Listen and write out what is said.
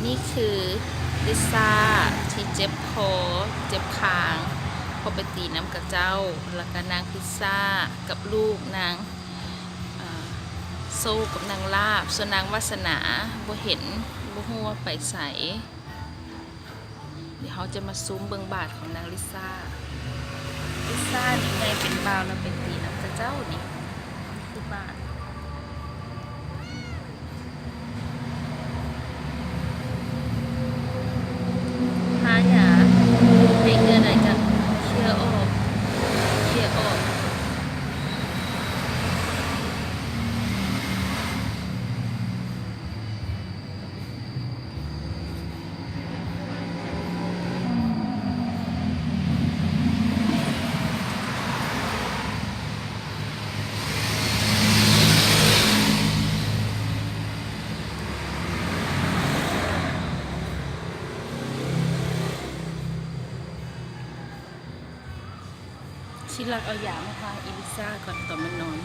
ນີ້ຄືລິຊາທີ່ເຈັບຄໍເຈັບຄາງ ເພາະໄປຕີນຳເຂົາເຈົ້າ ແລ້ວກະນາງພິຊາກັບລູກນາງ ເອີ ໂຊກັບນາງລາບ ສ່ວນນາງວາສະໜາບໍ່ເຫັນ ບໍ່ຮູ້ວ່າໄປໃສ. ດຽວເຮົາຈະມາຊູມເບິ່ງບາດຂອງນາງລິຊາ. ລິຊານີ້ໃຫຍ່ເປັນບ່າວແລ້ວໄປຕີນຳເຂົາເຈົ້ານີ້ ຄືບາດ ທາຢາ ໃຫ້ເຫື່ອໄດ້ກະເຄຍອອກ ເຄຍອອກ. ຊິລັກເອົາຢາມາທາອີລິຊາກ່ອນຕອນມັນນອນ.